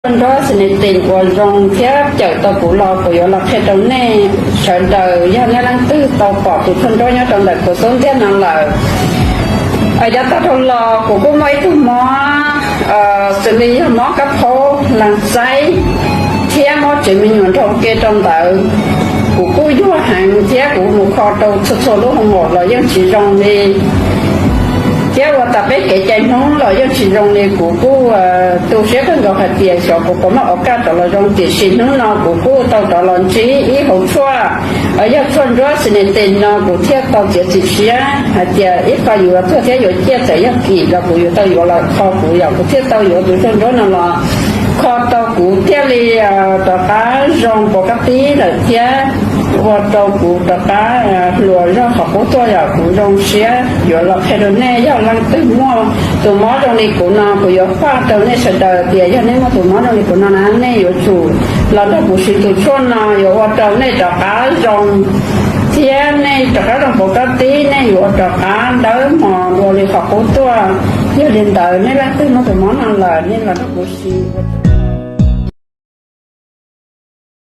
tshuaj nruab Xinitin uas zoo thiab cawm tau kuv los kuv yuav los qhia rau nej sawv daws. Yog nej leej twg tau pom tus tshuaj nruab nyob rau ntawm kuv xub ntiag no lawm, yav tag dhau los kuv kuj muaj ib tug mob, xws li yog mob kab phaub, las xaib thiab mob tsev me nyuam nrog ke rau ntawd. Kuv kuj yuag heev thiab kuv mus kho rau txhua txhua lub hoo maum los yeej tsis zoo li, thiab ua tas peb kev cai Hmoob los yeej tsis zoo li. Kuv kuj tu siab kawg nkaus hais tias xyov kuv puas muaj ua kaj rov los zoo, tiam sis hnub no kuv kuj tau rov los ntsib ib hauv tshuaj, yog tshuaj nruab Xinitin no kuv thiaj tau txiav txim siab hais tias ib qho yuav tuag thiab yuav ciaj txawm yog kim los kuv yuav tau yuav los kho kuv, yog kuv thiaj tau yuav tus tshuaj nruab no los kho tau kuv thiaj li rov qab zoo pov kab tib lawm thiab ua rau kuv rov qab hluas zog qhov qub tuaj. Yog kuv zoo siab yuav los qhia rau nej, yog leej twg muaj tus mob zoo li kuv no, kuv yuav faj rau nej sawv daws tias yog nej muaj tus mob zoo li kuv no na, nej yuav tsum los nrog kuv siv tus tshuaj no, yuav ua rau nej rov qab zoo thiab nej rov qab zoo pov kab tib, nej yuav rov qab dawb mos dua li qhov qub tuaj. Yog li ntawd nej leej twg muaj tus mob no lawm nej los nrog kuv siv ua